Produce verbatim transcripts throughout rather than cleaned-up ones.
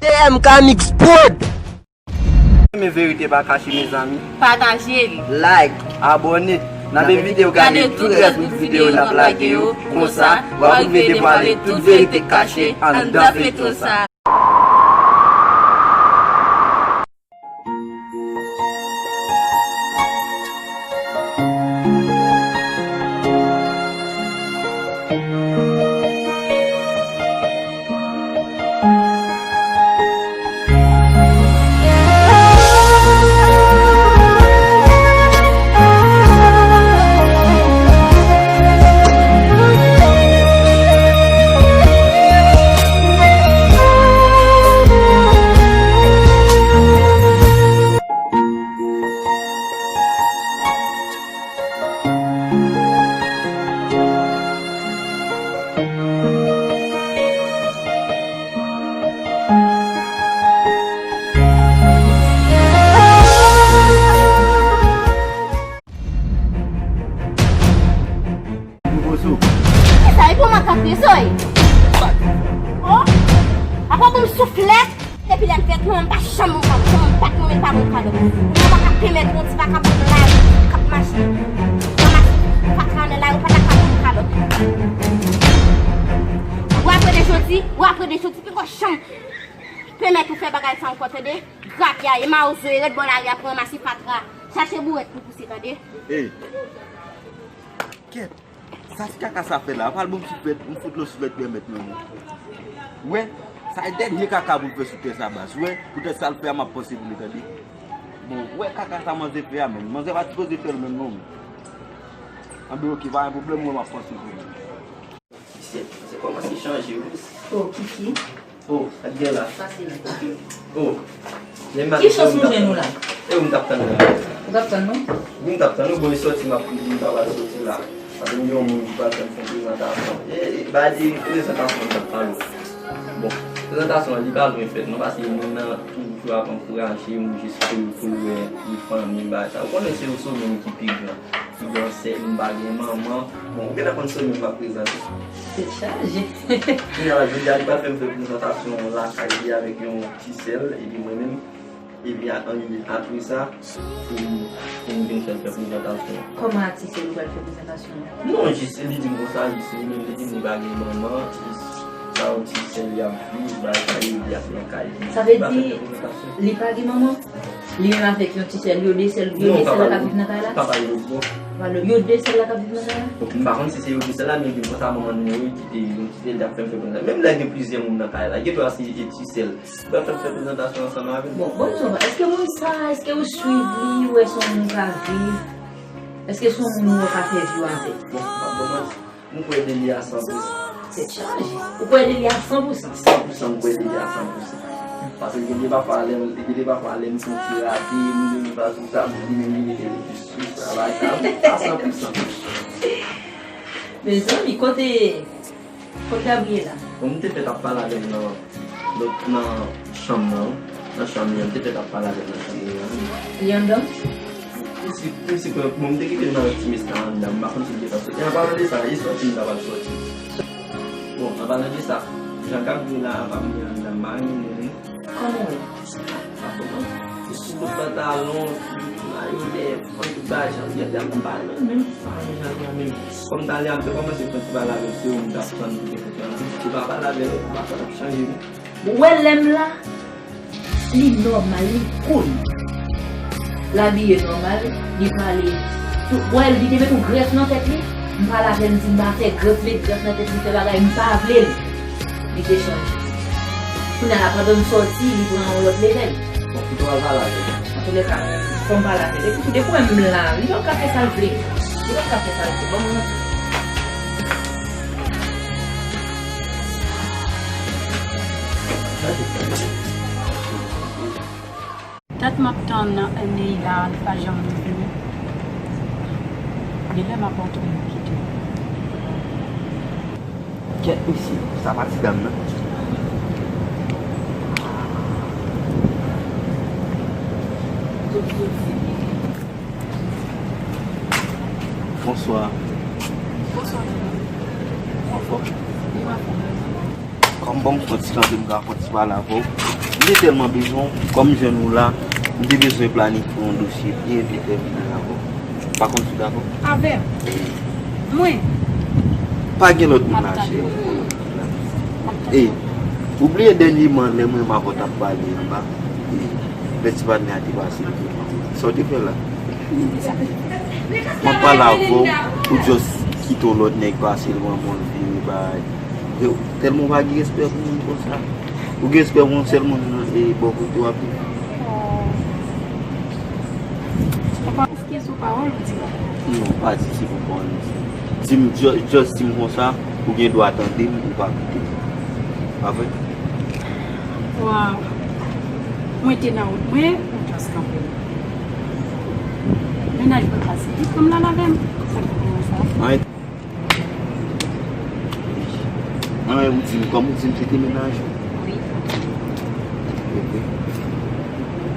M K Mix Prod. Renmen Verite Pa Kache, mezanmi. Pataje l. Like, abòne. N ap envite w gade tout rès bout videyo n ap lage yo. Konsa, w ap rive devwale tout verite k kache anndan feyton sa. Kisa e pou makak li soy? Oh! Apa pou m souflèt? Depi lè m fèt, manman m pa janm ban m kalòt. Manman m pa janm ban m kalòt. Manman m pa ka pèmèt yon ti vakabon nan lari k ap mache. Nan mache fatra nan lari, ou pa ta ka ban m kalòt. Ou apre de jodi, ou apre de jodi, poko janm pèmèt ou fè bagay sa ankò, tande? Grapya, e mawozo, e ret bò lari a pou ranmase fatra. Chache bourèt pou pouse, tande? Ey! Kèt! Sa ti kaka sa fè la? Pral ban m souflèt, m fout l yon souflèt pèmèt mwen, non. Ou wè, sa e dènye kaka pou l fè sou tè sa, baz. Ou wè, poutèt sa l fè a, m ap panse pou li, tande. Bon, ou wè kaka sa manzè fè a, menm. Manzè pa sipoze fè l menm, non. Anben, oke, pa gen pwoblèm, mwen, m ap panse pou li. Mesye, se kòmanse chanje, wi. Oh, Kiki. Oh, sa k gen la? Pase la. Oh. Ki chans nou jwenn ou la? E ou m t ap tann la. Ou t ap tann nou? Wi, m t ap tann nou. Bon, e sòti m ap, m t ap al sòti la. Paske m gen yon moun ki pral fè m fè prezantasyon. E, e, ba di prezantasyon m t ap pale w. Bon, prezantasyon an, li pa lwen fèt non, paske moun nan toujou ap ankouraje m, jis pou, pou l wè li fanmi m, bagay sa. Ou konnen se Osome ki pi gran. Ki gen yon sèl, m pa gen manman. Bon, ou gentan konn Somi m ap prezante. Tèt chaje. Kounye a la, jodi a, li pral fè m fè prezantasyon lakay li avèk yon ti sè l, epi mwen menm. Epi a, ann, apre sa, pou m, pou m vin fè l fè prezantasyon. Kòman a ti sè l ou pral fè prezantasyon an? Non, jis li di m konsa, jis li menm li di m li pa gen manman, jis sa yon ti sè li ap viv, bagay sa yo, li ap nan kay li. Sa vle di, li pa gen manman? Li menm avèk yon ti sè l, yo de sèl, yo de sèl la k ap viv nan kay la? Papa yo bon. Yo de sèl la k ap viv nan kay la? M pa konn si se yo de sèl la, men gen konsa manman nou mouri, kite yon ti sè l, li ap fè m fè konsa. Menm lè gen plizyè moun nan kay la, gen dwa se ti sè l. Li ap fè m fè prezantasyon ansanm avè l. Bon, bon, Jewova, èske moun sa, èske ou swiv li, ou wè se yon moun ou ka viv? Èske se yon moun ou ka fè vi w avè l? Bon, m ap bon manti. M kwè de li a san pou san. Tèt chaje. Ou kwè de li a san pou san? San pou san, m kwè de li a san pou san. Paske gen de pafwa lè m, gen de pafwa lè m santi rate, m vin fason sa, m di menm li rete le plis sou sa, bagay sa, a san pou san. Mezanmi, kote, kote Gabriela? Bon, m te fèk ap pale avè l nan Donk, nan chanm nan, nan chanm li an, m te fèk ap pale avè l nan chanm li an. Li anndan? Prensip, prensip, bon, m te kite l nan ti mès la anndan, m pa konn si l te ka soti. An palan de sa, e sòti m ta pral sòti. Bon, an palan de sa, jan Gabriela ap ap mouye anndan, m pa renmen li. Kòman w wè? Sa kòman? Ti bout pantalon, ti bout mayo, dèyè, fon, tout bagay, jan l gentan, m pa renmen menm, m pa renmen jan l gentan menm. Kòm talè a, m te kòmanse pran ti pale avè l, se ou m t ap tann pou te fè chanje. Ou pa pale avè l, ou pa fè l ap chanje, wi. Ou wè lè m la, li nòmal, li cool. L abiye nòmal, li pale. Ou wè, li te met yon grèf nan tèt li. M pale avè l, m di m pa fè grèf, met grèf nan tèt li, fè bagay, m pa vle l. Li te chanje. Kounye a la, pandan m sòti, li pran yon lòt levèl. Bon, kite w al pale avè l. Antoulèka, fò m pale avè l. Epi tou, depi w wè m la, li p ap ka fè sa l vle. Li p ap ka fè sa l vle. Ban mwen yon ti. Dat m ap tann Neila, li pa janm vini. Genlè m ap antre m kite. Kèt mesye, sa pa ti dam nan. Bonswa. Bonswa. Ou anfòm? Wi, m anfòm. Kòm ban m fè yon ti kanpe, m ka fè yon ti pale avè w. M Te tèlman bezwen w, kòm m jwenn ou la, m te bezwen planifye yon dosye byen detèminan avè w. Pa konn si w dakò? Avè m? Mwen? Pa gen lòt moun la, cheri. E, ou bliye dènyèman, lè mwen m avè w t ap pale anba, e, lè ti patnè a te pase l pou mwen. Sa w te fè la? M ap pale avè w, ou just kite yon lòt nèg pase l, pran mwen vire bay. Yo, tèlman w pa gen respè pou moun konsa. Ou gen respè pou yon sèl moun nan, e, bò kote w ap viv. Oh. Papa, eskize ou pawòl ou di la? Non, pa di se pou pawòl m di. Di m, ju-, just di m konsa, ou gen dwa tande m, ou pa koute m. Pa vre? Waw. Mwen te nan wout mwen, ou just kanpe m. Mennaj mwen pase, li pran m l al avè m. Sa k te gen sa? Anyen. Anyen, ou di m, kòm ou di m se te mennaj ou? Wi. Ok.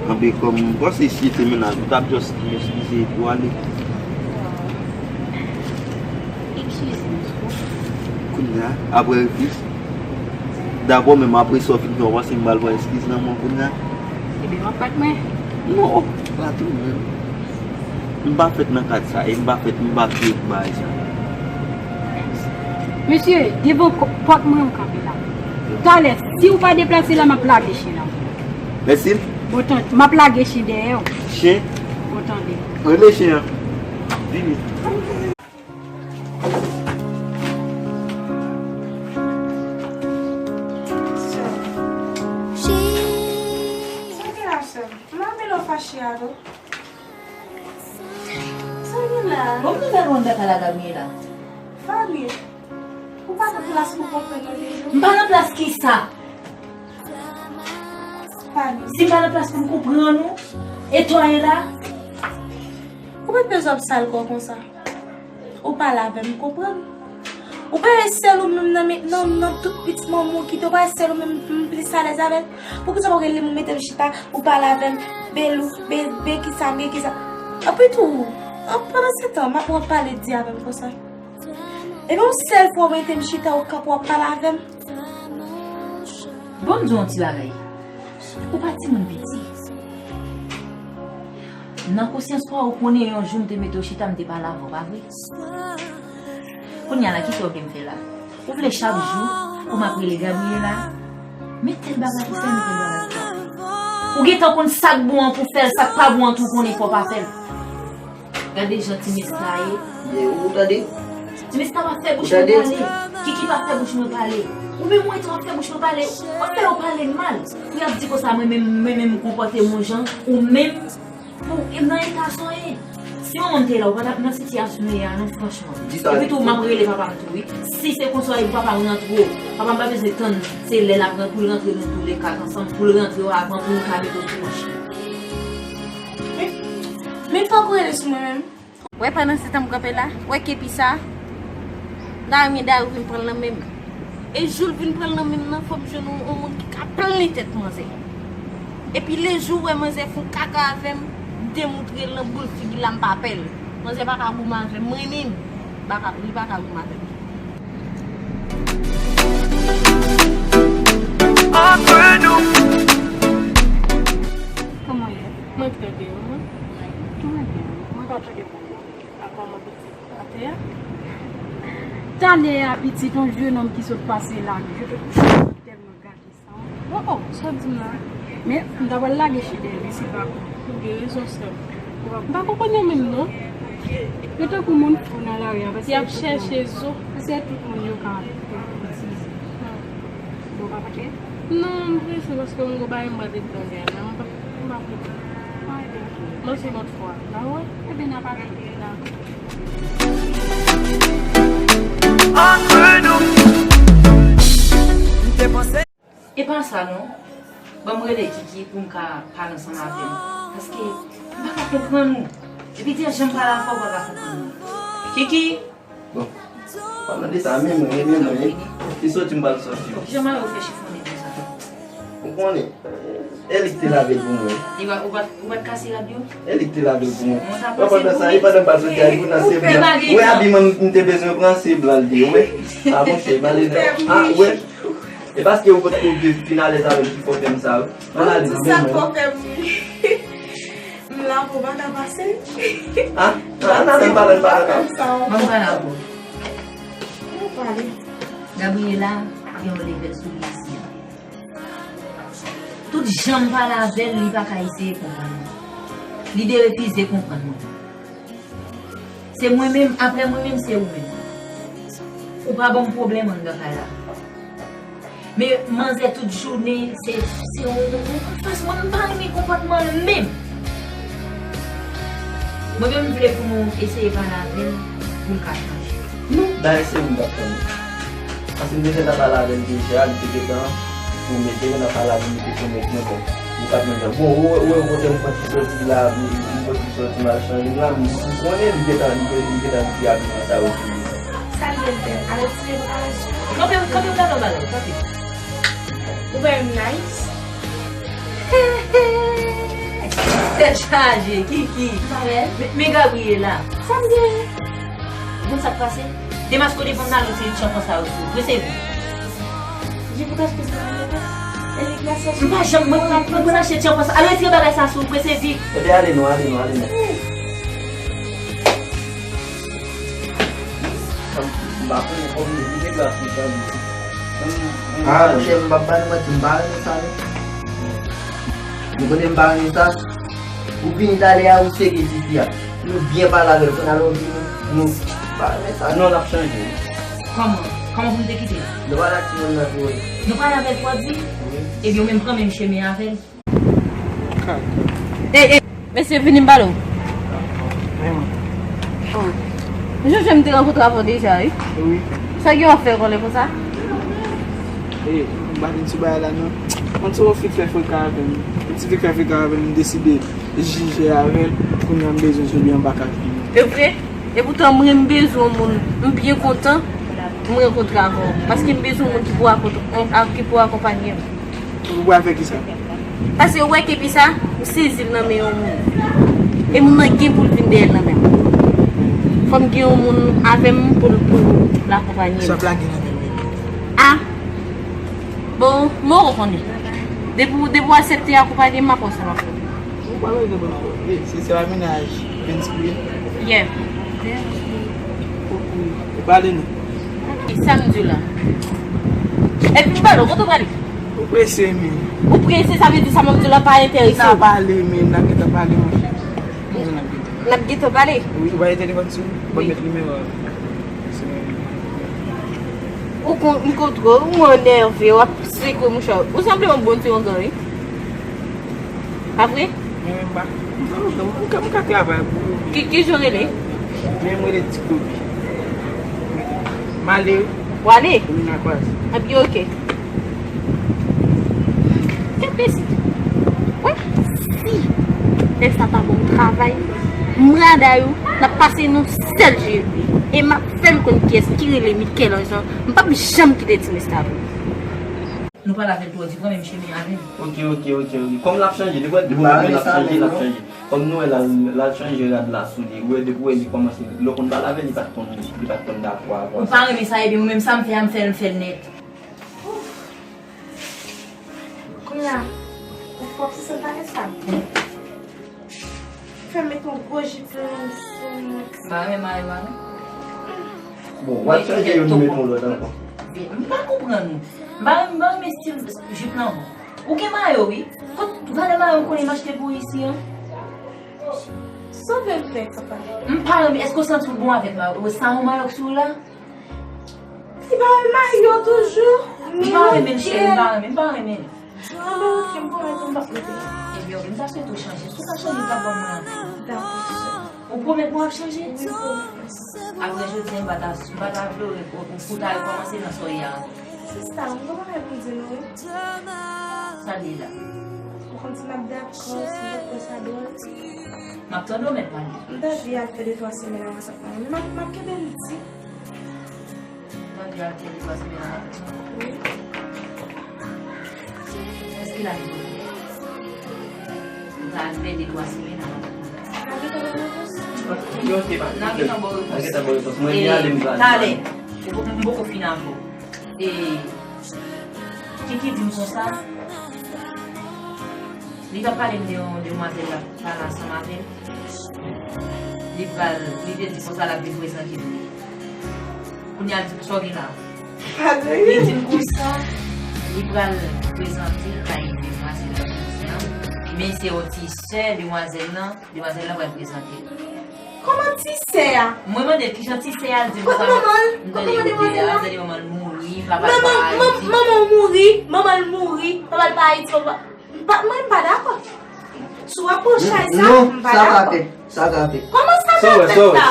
Anben, kòm m panse si te mennaj ou, t ap just di m eskize epi w ale. Eskize m, kounye a, apre refleks, dabò, menm apre sa w fin fè, w panse m pral pran eskiz nan men w kounye a? Ebyen, w ap bat mwen. Non, pa tou menm. M pa fèt nan kad sa, e m pa fèt, m pa fèt bay sa. Mesye, devan kò-, pòt mwen ou kanpe la. Talè, si ou pa deplase la, m ap lage chen nan. Mèsi. Bon, tande, m ap lage chen dèyè w. Chen? Bon, tande. Rele chen an. Vini. Sa w gen la, sè m? M ap vin w fache a tou. Sa w gen la? Bon, m te fè Wanda pale a Gabriela. Fanny, ou pa nan plas pou konprann nou deja. M pa nan plas kisa? Fanny. Si m pa nan plas pou m konprann ou, e twa e la? Ou pa t bezwen ap sal kò konsa. Ou pale avè m, m konprann. Ou pa wè sèl ou menm nan, nan, nan tout pitit manman w kite, ou pa wè sèl ou menm m plis alèz avè l? Poukisa w pa rele m, ou mete m chita, ou pale avè m, Belou, be, be kisa, be kisa? Epi tou, an, pandan se tan, m ap, w ap pale di avè m konsa. Epi yon sèl fwa w mete m chita, ou kanpe, w ap pale avè m. Bon, m di w yon ti bagay. Ou pa timoun piti. Nan konsyans pa w, ou konnen yon jou m te mete w chita, m te pale avè w, pa vre? Kounye a la, kisa w vle m fè la? Ou vle chak jou pou m ap rele Gabriela? Men tèl bagay pou fè, men tèl bagay pou pa fè. Ou gentan konn sa k bon an pou fè l, sa k pa bon an tou ou konnen fò w pa fè l. Gade jan ti mesye a ye. Ye, ou tande? Ti mesye a pa fè bouch mwen pale. Kiki pa fè bouch mwen pale. Ou menm ou tou w ap fè bouch mwen pale. Ou fè yo pale mal. Pou y ap di konsa mwen menm, mwen menm m konpòte m yon jan. Ou menm, pou, e nan eta sa w ye. Si manman m te la, ou pa t ap nan sitiyasyon w ye a non, franchman. Epi tou, m ap rele papa m tou, wi. Si se konsa w ye, pou papa m rantre w. Papa m pa bezwen tann se lè l ap rantre, pou l rantre nou toulèkat ansanm, pou l rantre w avan, pou nou ka mete w sou machè. Men, men fòk ou rele sou mwen menm. Wè, pandan se tan m kanpe la, wè kepi sa, Dayou, men Dayou vin pran l nan men m. E jou l vin pran l nan men m nan, fò m jwenn yon, yon moun ki ka plen tèt manzè. Epi lejou w wè manzè fè yon kaka avè m, m demoutre l nan boul figi l la, m pa pè l. Manzè pa ka goumen avè m, mwen menm, pa ka, li pa ka goumen avè m. Kòman w ye? Mwen trè byen, mwen. Mwen byen. Mwen pa tande. Apa mwen pitit atè a. Talè a, pitit, yon jenòm ki sot pase la, je te trouve tèlman gate sa. Oh, oh, sa w di m la? Men, m ta pral lage chen dèyè li si l pa konn. Ou gen rezon, sè m. M pa konprann yo menm, non. Yo tankou moun fou nan lari a, paske y ap chèche zo. Paske tout moun yo ka itilize. Bon, pa pake? Non, m prese paske m gon bagay m pral deplore a la. M pa, m pa prese. Mwen se lòt fwa. N a wè? Ebyen, n a pale. Dakò. Ant nou. M te panse. E pa sa non. Ban m rele Kiki pou m ka pale ansanm avè l. Paske m pa ka konprann ou. Epi di a jan m pale avè w, ou pa ka konprann mwen. Kiki! Bon, palan de sa menm, mwen renmen mwen, wi. Li soti, m pral soti. Bon, kijan mari w fè chifonnen konsa? Ou konnen, e li ki te lave l pou mwen. Li pa, ou pa, ou pa t kase rad yo? E li ki te lave l pou mwen. Bon, pandan sa, e pandan m pral soti a, li pou nan se blan. Ou wè abiman m te bezwen pran, se blan l te ye, ou wè. A monchè, pale nan. A, ou wè. E paske ou potko vle fin alèz avè m ki fè w fè m sa, wi. Ann ale nan men mwen. Sa fè m ri. M la pou w pa ka pase. Ah, ann ale, ann pale, ann pale, ann pale. Ban m pale avè w. Ann pale. Gabriela gen yon levèl sou li isi a. Tout jan m pale avè l, li pa ka eseye konprann mwen. Li derefize konprann mwen. Se mwen menm, apre mwen menm, se ou menm. Ou pa ban m pwoblèm anndan kay la. Men manzè tout jounen, se, se yon, yon, yon fas mwen, m pa renmen konpòtman l menm. Mwen menm, m vle pou nou eseye pale avè l, pou l ka chanje. Non, dayè se ou m t ap tann. Paske m te fèk ap pale avè l deja, li te gentan pwomèt, te gentan pale avè m, li te pwomèt mwen, bon, li p ap menm jan. Bon, ou wè, ou wè kote m pran ti sòti la, m, m pran ti sòti m al chanje m la, m, m konnen li gentan, li gentan, li gentan di abiman sa yo pou li. Sa l gentan fè? Al retire bra l sou. Kanpe, kanpe, gade yon bagay, kanpe. Ou wè m nice? Tèt chaje, Kiki. Men, men Gabriela. Sa m genyen? Ou konn sa k pase? Demaske w depann nan lòt se tchanpan sa yo sou. Prese vit. Je pou achte sa nan mwen. E li glas sa. M pa janm, mwen, mwen, mwen konn achte tchanpan sa. Al retire bagay sa sou, prese vit. Ebyen, ale non, ale non, ale non. M pa konnen kòm li gen glas li chanje. Ah, monchè, m p ap ba nou manti, m pa renmen sa, non. Nou konnen m pa renmen sa. Ou vini talè a, ou seke tifi a. Nou byen pale avè l, fò n al wè nou, nou pa renmen sa. Non, l ap chanje. Kòman? Kòman pou m te kite l? Nou pale ak timoun nan pou wè. Nou pale avè l pou w ap di? Wi. Ebyen, ou menm pran menm chemen avè l. Ey, ey, mesye, vini m pale w. Oh. M sonje m te rankontre avè w deja, wi. Wi. Sa gen w ap fè kòlè konsa? Ey, m pa vin sou bagay la, non. Mwen se yon fi k fè frekan avè m. Yon ti fi k fè frekan avè m, m deside jije avè l. Kounye a m bezwen jodi a, m pa ka vini. E vre? Epoutan, mwen, m bezwen yon moun. M byen kontan m rankontre avè w. Paske m bezwen yon moun ki pou akon-, ki pou akonpanye m. Ou pral fè kisa? Paske ou wè kepi sa, m sezi l nan men yon moun. E moun nan gen pou l vin dèyè l nan men m. Fò m gen yon moun avè m pou l, pou l akonpanye m. Sa w ap lage nan men m? A! Bon, mwen ou konnen. Depi, depi w aksepte akonpanye m, m ap wè sa m ap fè. Ou pa bezwen pran kò. E, se, se pa mennaj Vince pou ye? Yeah. Ou, ou, ou pale nou. E sa m di w la. Epi m pale w, kote w prale? Ou prese, men. Ou prese, sa vle di sa m ap di w la pa enterese w. N a pale, men, n a gentan pale, monchè. N a gentan pale. N ap gentan pale? Wi, ou pa gen telefòn sou ou? Ban m met nimewo a. Ou kon-, m kontre w, ou enève, w ap sekwe mouchwa. Ou sanble yon bon ti ongan, wi. Pa vre? Men, men, m pa, m ka, m ka, m ka travay pou ou. Ki, ki jan w rele? Men, m rele Ti Kobi. M ale, wi. W ale? Wi, n a kwaze. Ebyen, oke. Kenbe si. Wè, si nèg sa pa ban m travay, m raday ou, n ap pase nan sèl je. E m ap fè l konn kiyès ki rele Michel-Ange lan. M p ap janm kite ti mesye sa pou li. Nou pale avè l twò di, pran menm chemen avè l. Oke, oke, oke, oke. Kòm l ap chanje, depi w wè, depi w wè l ap chanje, l ap chanje. Kòm nou wè l al, l al chanje rad la sou li, ou wè, depi w wè li kòmanse, lè w konn pale avè l, li pa t konn, li pa t konn dakò avè w. Ou pa renmen sa, ebyen, mwen menm sa m fè a, m fè l, m fè l nèt. Kounye a, ou pwòp se sa, sa bon. Fè m met yon gwo jip long sou mwen. M pa renmen mayo a, non. Bon, w ap chanje yo, nou met yon lòt ankò. M pa konprann ou. M pa, m pa renmen estil jip lan, non. Ou gen mayo, wi. Kot valè mayo ou konnen m achte pou ou isi an? Sove m fè sa pa. M pa renmen, èske w santi w bon avèk mayo? Ou sa yon mayo k sou ou la? Li pa wè mayo toujou. M pa renmen l, cheri, m pa renmen, m pa renmen l. Anben, oke, m pwomèt ou m p ap mete. Ebyen, oke, m ta swete w chanje. Si w pa chanje, m p ap ban mwen anpil. Dakò, sè. Ou pwomèt mwen w ap chanje? Wi, m pwomèt ou sa. Apre jodi a, m pa ta, m pa ta vle w re-, ou, ou ta rekòmanse nan sa w ye a ankò. Sista, m gen yon bagay pou m di nou, wi. Sa l ye la? Ou konn si m ap dakò, si m t ap fè sa dwòl. M ap tande w mèt pale. M ta di al fè de twa semèn avans ak mwen. M ap, m ap kenbe m di. Tande al fè de twa semèn avans. Wi. Èske l ap vini? Ou ta al fè de twa semèn avans. N a gentan ba w repons. N a gentan ba w repons. N a gentan ba w repons. Mwen, e, ale, m pral talè. M poko, m poko fin avè w. E, Kiki di m konsa, li t ap pale m de yon demwazèl l ap pale ansanm avè l. Li pral, li te di konsa l ap vin prezante m li. Kounye a l di m sa w gen la. Li di m konsa, li pral prezante l kay demwazèl la jodi a. Men se yon ti sè demwazèl lan, demwazèl lan pral prezante l. Kòman ti sè a? Mwen mande l kijan ti sè a, l di m konsa. Kot manman l? M tande yo de a, m tande manman l mouri, papa l pa Ayiti. Manman w mouri, manman l mouri, papa l pa Ayiti, papa. M pa, mwen, m pa dakò. Si w ap pran chay sa, non, m pa dakò. Sa pa fèt. Sa pa fèt. Kòman sa pa fèt la?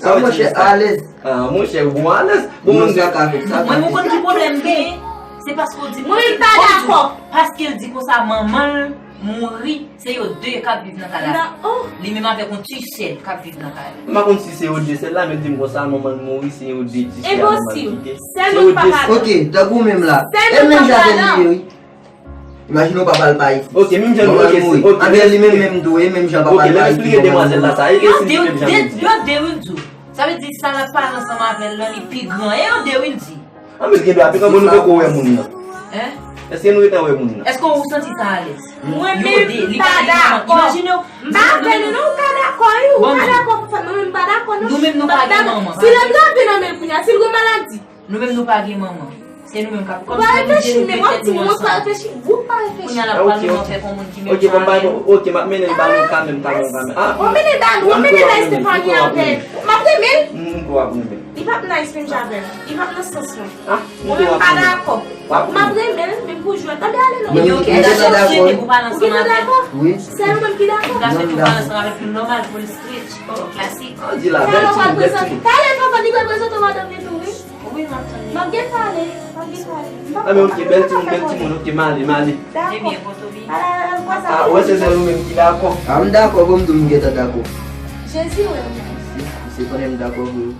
Sa, monchè, alèz. Ah, monchè, bon, alèz. Bon, non, sa pa fèt. Sa pa fèt. Mwen, mwen konn ki pwoblèm m genyen. Se paske w di, mwen, m pa dakò. Paske l di konsa, manman l mouri, se yo de k ap viv nan kay la. Li menm avèk yon ti sè l k ap viv nan kay la. M pa konn si se yo de sèl la, men l di m konsa, manman l mouri, se yo de ti sè a manman l kite. Se yo de sèl. Ok, tankou menm la. E menm jan avè l ye, wi. Imajine w papa l pa Ayiti. Ok, menm jan nou, ok, ok. Avè li menm, menm tou, e menm jan papa l pa Ayiti, manman l mouri. Yo de, yo de, yo de, wi, m di w. Sa vle di sa l ap pale ansanm avè l lan, li pi gran. E yo de, wi, m di. An, men gen dwa pi gran, bon, nou poko wè moun nan. Hein? Èske nou gentan wè moun nan? Èske ou santi sa alèz? Mwen menm, m pa dakò. Imajine w. M pa avè nou, non, ou ka dakò, wi, ou ka dakò, mwen menm, m pa dakò, non. Nou menm, nou pa gen manman. Si l antrave nan men l kounye a, si l gen maladi. Nou menm nou pa gen manman. Se nou menm k ap, kòm si nou di nou petèt nou ansanm. Kounye a l ap pral menm afè kon moun ki menm jan avè nou. Ok, m ap mennen l ba nou kanmenm, kanmenm, kanmenm. Ah, w ap mennen l ba nou, w ap mennen l ba Estefani avè l. M ap renmen l. M kwè w ap renmen l. Li p ap nice menm jan avè m. Li p ap nan sans mwen. Ah, mwen menm m pa dakò. M ap renmen l, men pou jwèt. Anben ale non. Ou gentan dakò? Ou gentan dakò? Wi. Sèl ou menm ki dakò? Ou ka swete w pale ansanm avèk nou nòmal pou l straight, klasik. An di la, bèl timoun, bèl timoun. Talè papa li pral prezante w madanm li tou, wi. Wi, m ap tann li. M ap gen pale, m ap gen pale. Ah, men ok, bèl timoun, bèl timoun, ok, m ale, m ale. Dakò. Ebyen, bon, Toby. Ah, wè, se sèl ou menm ki dakò. Ah, m dakò, bon, m tou m gentan dakò. Jezi wè m. Se konnen m dakò vre.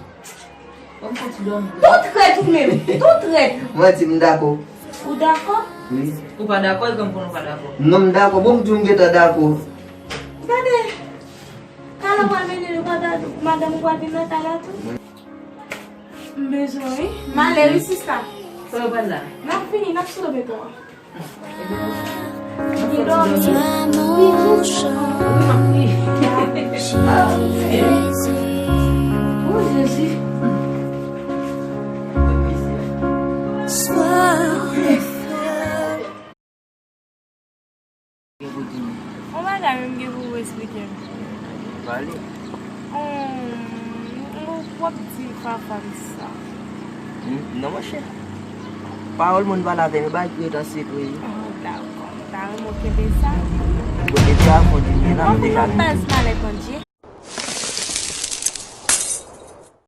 Bon, m santi dòmi. Tout trèt ou menm, tout trèt. Mwen di m dakò. Ou dakò? Wi. Ou pa dakò, e kòm konnen ou pa dakò. Non, m dakò, bon, m tou m gentan dakò. Gade. Talè w pral mennen nou pa dakò, madanm ou pral vin nan kay la tou. M bezwen, wi. M ale, wi, sista. Sa w pral la? N ap vini, n ap sou beton an. Li dòmi. Wi, Jezi. Wi, m ap kriye. Oh, Jezi. Yon bagay menm gen pou ou esplike m. Pale. Hum, w ap di fafa m sa. Hmm, non, monchè. Pawòl moun pale avè m, yo bay ki ret an sekrè, wi. Oh, dakò. M ta renmen w kenbe sa. Kote dye a fon di byen la, m deja vini. Ou konn yon bèl smalèt Bondye?